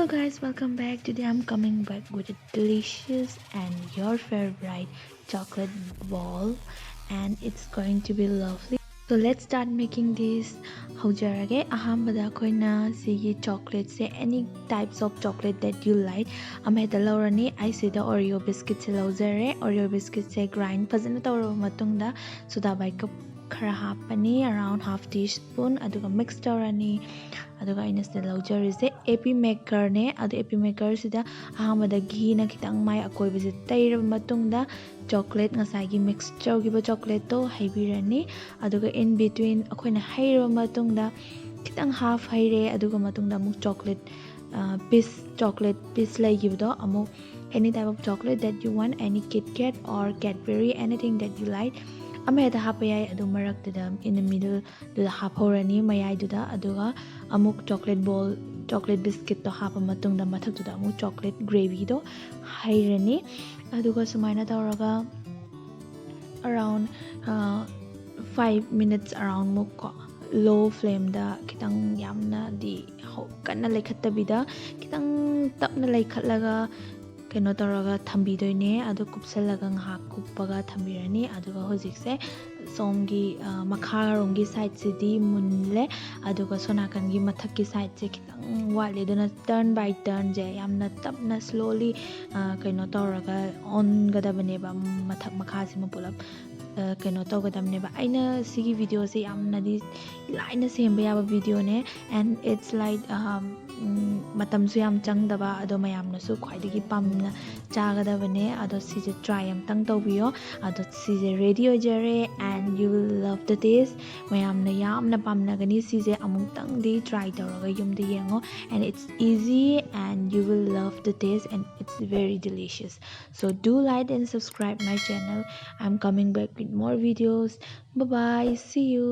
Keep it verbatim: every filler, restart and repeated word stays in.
Hello guys, welcome back. Today I'm coming back with a delicious and your favorite chocolate ball, and it's going to be lovely. So let's start making this. ꯍꯧꯖꯔꯒꯦ꯫ ꯑꯍꯥꯟꯕꯗ ꯑꯩꯈꯣꯏꯅ ꯁꯤꯒꯤ ꯆꯣꯀ꯭ꯂꯦꯠꯁꯦ, any types of chocolate that you like, ꯑꯃꯍꯦꯛꯇ ꯂꯧꯔꯅꯤ꯫ ꯑꯩ ꯁꯤꯗ Oreo ꯕꯤꯁꯀꯤꯠꯁꯦ ꯂꯧꯖꯔꯦ꯫ Oreo ꯕꯤꯁꯀꯤꯠꯁꯦ grind ꯐꯖꯅ ꯇꯧꯔꯕ ꯃꯇꯨꯡꯗ ꯁꯣꯗꯥ ꯕꯥꯏꯀꯞ ꯈꯔ ꯍꯥꯞꯄꯅꯤ, around half teaspoon, ꯑꯗꯨꯒ ꯃꯤꯛꯁ ꯇꯧꯔꯅꯤ꯫ ꯑꯗꯨꯒ ꯑꯩꯅ ꯁꯤꯗ ꯂꯧꯖꯔꯤꯁꯦ ꯑꯦꯄꯤ ꯃꯦꯀꯔꯅꯦ꯫ ꯑꯗꯣ ꯑꯦꯄꯤ ꯃꯦꯀꯔꯁꯤꯗ ꯑꯍꯥꯟꯕꯗ ꯘꯤꯅ ꯈꯤꯇꯪ ꯃꯥꯏ ꯑꯀꯣꯏꯕꯁꯦ ꯇꯩꯔꯕ ꯃꯇꯨꯡꯗ ꯆꯣꯀ꯭ꯂꯦꯠ, ꯉꯁꯥꯏꯒꯤ ꯃꯤꯛꯁ ꯇꯧꯈꯤꯕ ꯆꯣꯀ꯭ꯂꯦꯠꯇꯣ ꯍꯩꯕꯤꯔꯅꯤ꯫ ꯑꯗꯨꯒ in between ꯑꯩꯈꯣꯏꯅ ꯍꯩꯔꯕ ꯃꯇꯨꯡꯗ ꯈꯤꯇꯪ ꯍꯥꯐ ꯍꯩꯔꯦ꯫ ꯑꯗꯨꯒ ꯃꯇꯨꯡꯗ ꯑꯃꯨꯛ ꯆꯣꯀ꯭ꯂꯦꯠ ꯄꯤꯁ, ꯆꯣꯀ꯭ꯂꯦꯠ ꯄꯤꯁ ꯂꯩꯈꯤꯕꯗꯣ ꯑꯃꯨꯛ any type of chocolate that you want, any Kit Kat or Cadbury, anything that you like, ꯑꯃ ꯍꯦꯛꯇ ꯍꯥꯞꯄ ꯌꯥꯏ꯫ ꯑꯗꯨ ꯃꯔꯛꯇꯨꯗ in the middleꯗꯨꯗ ꯍꯥꯞꯍꯧꯔꯅꯤ, ꯃꯌꯥꯏꯗꯨꯗ꯫ ꯑꯗꯨꯒ ꯑꯃꯨꯛ ꯆꯣꯀ꯭ꯂꯦꯠ ꯕꯣꯜ, ꯆꯣꯀ꯭ꯂꯦꯠ ꯕꯤꯁꯀꯤꯠꯇꯣ ꯍꯥꯞꯄ ꯃꯇꯨꯡꯗ ꯃꯊꯛꯇꯨꯗ ꯑꯃꯨꯛ ꯆꯣꯀ꯭ꯂꯦꯠ ꯒ꯭ꯔꯦꯚꯤꯗꯣ ꯍꯩꯔꯅꯤ꯫ ꯑꯗꯨꯒ ꯁꯨꯃꯥꯏꯅ ꯇꯧꯔꯒ around five minutes around ꯃꯨꯛ ꯀꯣ, ꯂꯣ ꯐ꯭ꯂꯦꯝꯗ ꯈꯤꯇꯪ, ꯌꯥꯝꯅꯗꯤ ꯍꯧ-, ꯀꯟꯅ ꯂꯩꯈꯠꯇꯕꯤꯗ ꯈꯤꯇꯪ ꯇꯞꯅ ꯂꯩꯈꯠꯂꯒ ꯀꯩꯅꯣ ꯇꯧꯔꯒ ꯊꯝꯕꯤꯗꯣꯏꯅꯦ꯫ ꯑꯗꯨ ꯀꯨꯞꯁꯜꯂꯒ ꯉꯥꯏꯍꯥꯛ ꯀꯨꯞꯄꯒ ꯊꯝꯕꯤꯔꯅꯤ꯫ ꯑꯗꯨꯒ ꯍꯧꯖꯤꯛꯁꯦ ꯁꯣꯝꯒꯤ, ꯑ, ꯃꯈꯥꯔꯣꯝꯒꯤ ꯁꯥꯏꯠꯁꯤꯗꯤ ꯃꯨꯜꯂꯦ, ꯑꯗꯨꯒ ꯁꯣꯝ ꯅꯥꯀꯟꯒꯤ ꯃꯊꯛꯀꯤ ꯁꯥꯏꯠꯁꯦ ꯈꯤꯇꯪ ꯋꯥꯠꯂꯤ꯫ ꯑꯗꯨꯅ turn by turnꯁꯦ ꯌꯥꯝꯅ ꯇꯞꯅ, slowly, ꯑ, ꯀꯩꯅꯣ ꯇꯧꯔꯒ ꯑꯣꯟꯒꯗꯕꯅꯦꯕ, ꯃꯊꯛ ꯃꯈꯥꯁꯤꯃ ꯄꯨꯂꯞ, ꯑ, ꯀꯩꯅꯣ ꯇꯧꯒꯗꯕꯅꯦꯕ꯫ ꯑꯩꯅ ꯁꯤꯒꯤ ꯚꯤꯗꯤꯑꯣꯁꯦ ꯌꯥꯝꯅꯗꯤ ꯂꯥꯏꯅ ꯁꯦꯝꯕ ꯌꯥꯕ ꯚꯤꯗꯤꯑꯣꯅꯦ, and it's like, um, ꯎꯝ, ꯃꯇꯝꯁꯨ ꯌꯥꯝ ꯆꯪꯗꯕ, ꯑꯗꯣ ꯃꯌꯥꯝꯅꯁꯨ ꯈ꯭ꯋꯥꯏꯗꯒꯤ ꯄꯥꯝꯅ ꯆꯥꯒꯗꯕꯅꯦ꯫ ꯑꯗꯣ ꯁꯤꯁꯦ try ꯑꯝꯇꯪ ꯇꯧꯕꯤꯌꯣ꯫ ꯑꯗꯣ ꯁꯤꯁꯦ ready ꯑꯣꯏꯖꯔꯦ, and you will love the taste. ꯃꯌꯥꯝꯅ ꯌꯥꯝꯅ ꯄꯥꯝꯅꯒꯅꯤ ꯁꯤꯁꯦ꯫ ꯑꯃꯨꯛꯇꯪꯗꯤ try ꯇꯧꯔꯒ ꯌꯨꯝꯗ ꯌꯦꯡꯉꯣ, and it's easy and you will love the taste and it's very delicious. So do like and subscribe my channel. I'm coming back with more videos. Bye bye. See you.